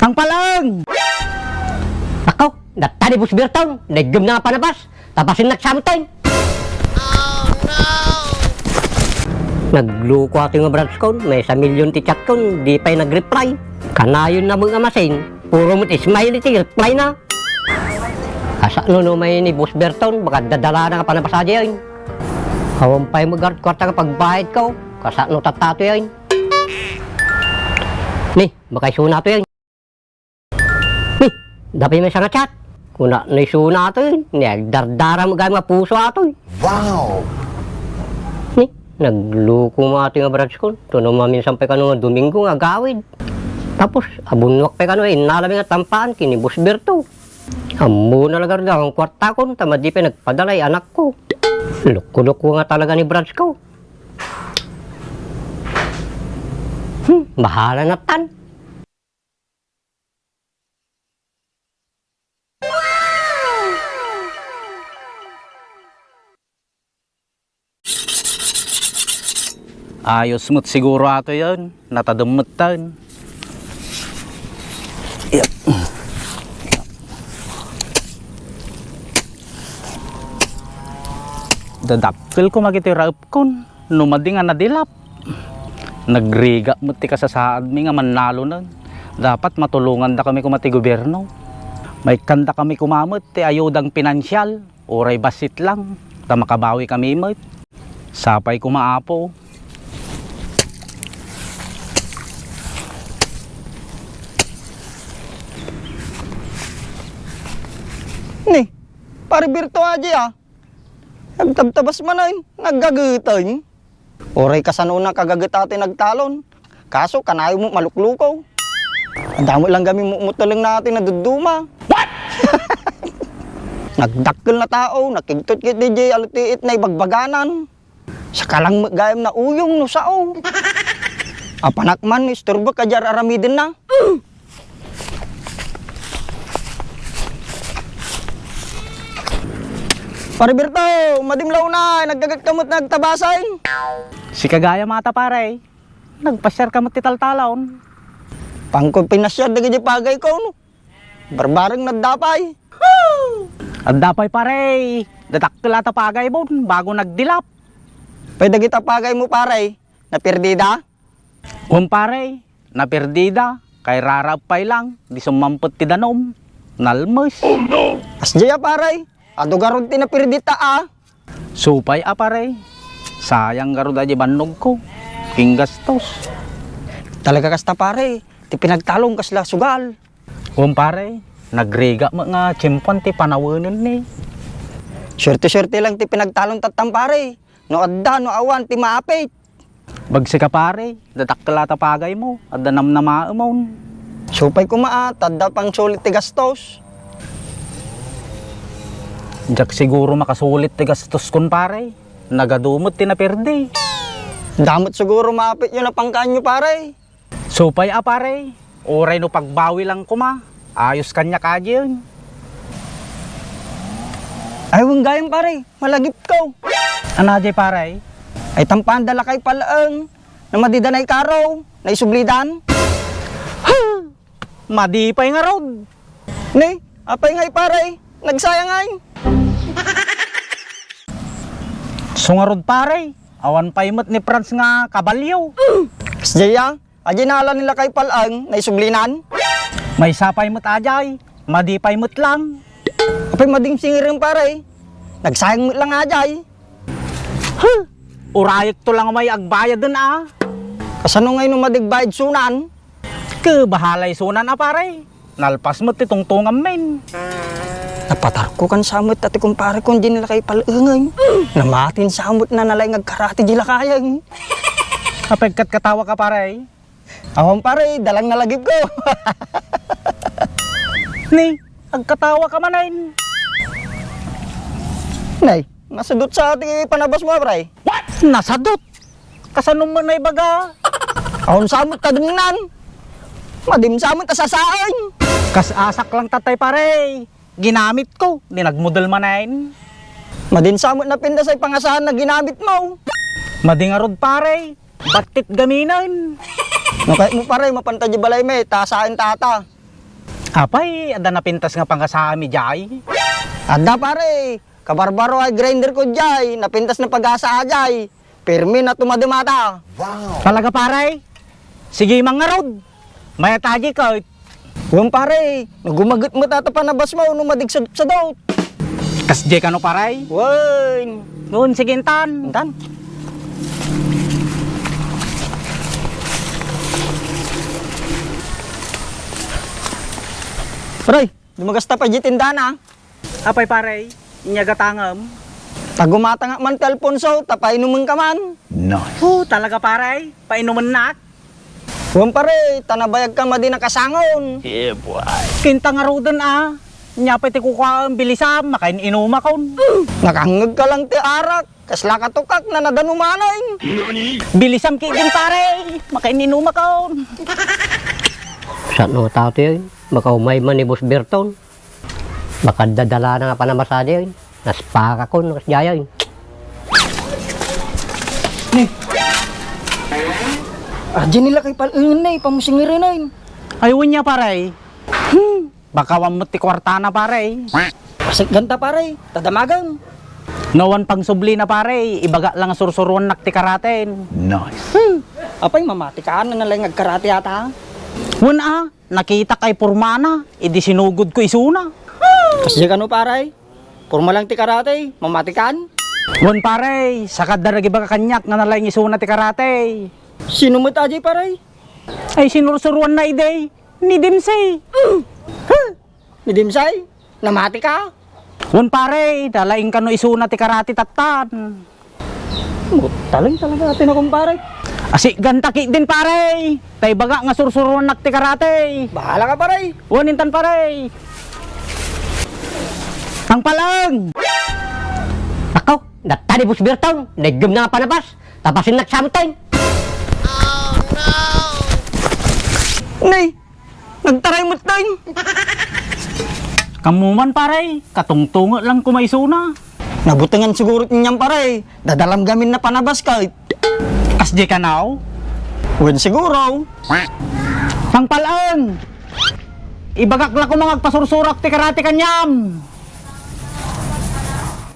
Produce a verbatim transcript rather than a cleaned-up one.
Kang Palaeng! Ako, datta ni Boss Berton, naiggem na nga panabas, tabasin na sa amin. Nagloko ato nga branch kon, maysa milyon ti chat kon, di pay nag-reply. Kanayon na mga masin, puro met smiley ti reply na. Kasano no may ni Boss Berton, baka dadala na nga panabas aja yan. Awan pay magarot kwarta nga pagbayad ko, kasano tatatoy yan. Ni, baka isuna to yan. Ni, dapay may sanga chat. Kuna, naisuna ato yun. Ni, agdardara mo gayam nga puso ato yun. Wow! Ni, nagloko mo ato nga branch kon. Tuno maminsan pay kano nga Domingo nga agawid. Tapos, abunwak pay kano, eh, innalami nga tampaan, kini Boss Berto. Ammo na lagarga ang kwarta kon, ta madi pay nagpadalay anak ko. Loko-loko nga talaga ni branch ko. Hmm, bahala na tan. Ayos met siguro ato yan. Natadem met tan. Yep. Dadakkel ko magiti raep kon. No madi nga nadilap. Nagrigat met ti kasasaadmi nga mannalonen. Dapat matulongandakami koma ti gobierno. Maikkandakami koma met ti ayudang pinansial, uray bassit lang, ta makabawikami met. Sapay koma, Apo. Ni, Pare Berto aja, ah. Nagtabtabas manen, naggageteng. Uray kasano na kagageta ti nagtalon. Kaso kanayon mo maluklukaw. Adda met lang gayam mutuleng na ti nadudduma. What? Nagdakkel na tao, nakigtot ket D J alutiit na ibagbaganan. Saka lang met gayam nauyong no sao. Apanak man, istorbo ka di ar-aramidenna. Pare Berto, madim la unay, naggaget ka met nagtabasen. Sika gayam ata, pare. Nagpasiar ka met ti taltalon. Pangko pinasiar dagiti pagayko, no? Barbareng nadda pay. Adda pay, pare. Dadakkel ata pagaybon, bago nagdilap. Pay dagita pagaymo, pare, napirdida? Wen, pare, napirdida, kairaraep pay lang, di summampet ti danum. Nalmes. Oh, no! Kasdiay a, pare, adu garud ti napirdita a. Supay a, pare, sayang garud a di bannogko. King gastos. Talaga kasta, pare, ti pinagtalon kasla sugal. Wen, pare, nagrigat met nga tiempoan ti panawenenni. Suerte-suerte lang ti pinagtalon tattan, pare. No adda, no awan, ti maapit. Bagsika, pare, dadakkel ata pagaymo, adda namnamaemon. Supay koma a, ta adda pangsulit ti gastos. Diak siguro makasulit ti gastoskon, pare. Nagadu met ti napirdi. Adda met siguro maapityo a pangkaanyo, pare. Supay a, pare, uray no pagbawi lang koma, ayos kaniak a diay. Ay, wen gayam, pare, malagipko. Ania diay, pare? Ay, tampanda lakay palaeng, na madi danay karo, naisublidan. Madi pay ngarud. Ni, apay ngay, pare, nagsayang ay. Isu ngarud, pare, awan pay met ni Franz nga kabalio. Kasdiay a, adi nala ni lakay palaeng, naisublinan. Maysa pay met a diay, madi pay met lang. Apay madin singiren, pare, nagsayang met lang a diay. Huh! Urayekto lang may agbayaden a. Kasano ngay no madi agbayad isunan? Ket bahala isunan a, pare. Nalpas met ti tungtunganmin. Napatarko kansa met a ti kumpareko diay ni lakay palaeng. Namatin sa met na nalaing agkarate diay lakayen. Apay ket katawaka, pare? Awan, pare, dalang nalagipko. Ni, agkatawaka manen. Nay, nasudot sa ti panabasmo, pare. What? Nasadot? Kasano met naibaga? Awan sa met kadengnan. Madim sa met a sasaen. Kas-asak lang tatay, pare. Ginamitko, di nagmodel manen. Madin sa met napinda say pangasahan a ginamitmo. Madi ngarud, pare, battit gaminen. No kayatmo, pare, mapanta diay balaymi, ta saen ta ata. Apay, adda napintas nga pangasaami jay? Adda, pare. Kabarbaro ay grinder ko jay, napintas na pagasa jay. Pirmi na tumademata. Talaga, pare? Sige, mangarod. Mayat aji ka. Wen, pare, no gumaget met ta panabas mo, no madigsadsadot. Kasjay kano, pare? Wen. Wen, sige, intan. Intan. Pare, dumagasta pa di tindana. Apay, pare, inya gatangem? Tagumata nga man ti Alfonso, ta painumen ka man. Nice. Oh, talaga, pare? Painumennak? Wen, pare, ta nabayag ka madi nakasangon. Yeah, boy. Kinta nga ruden, a. Nya pay ti kukuaem, bilisam, makain-inumakon. Nakangngeg ka lang ti arak. Kasla katukak na nadanumanen. Bilisam ki din, pare. Makain-inumakon. Saan no tao ti, makaumay man ni Boss Berton. Makadadalana nga panabas adi, oy. Naspakakon, kas jaya, oy. Ni. Adi nila kay pal-, eh, ni, pamusingirinen. Ay, wen nia, pare. Hmm, baka wan met ti kuartana, pare. Pasikganta, pare. Tadamagan. No wan pangsublina, pare, ibaga lang nga sursuruannak ti karaten. Nice. Hmm. Apay, mamati ka, na nalay nga agkarate ata. Wen a, Nakitak ay pormana, idi sinugod ko isuna. Kasdi kano, pare? Porma lang ti karate, mamatikan? Wen, pare, sakadda nagibaga kaniak nga nalaing isuna ti karate. Sino met adi, pare? Ay, sinursuruanna idi, ni Dimsay. Huh? Ni Dimsay? Namati ka? Wen, pare, nalaing kano isuna ti karate tattan. Mutaling talaga atin a kumpare. Asiganta ki din, pare. Tay baga nga sursuruannak ti karate. Bahala ka, pare. Wen, intan, pare. Tangpaleng! Ako, natta ni Boss Bertong, naigem na nga panabas. Tapasin nagsamten. Nay, nagtaray met tayo. Kammuman, pare, katungtunget lang kumaisuna. Nabutengan siguro ti inyam, pare. Dadalam gamin na panabas ka. Kasdi kanaw? Wen siguro. Tangpaleng! Ibagak la koma nga agpasursurak ti karate kaniam.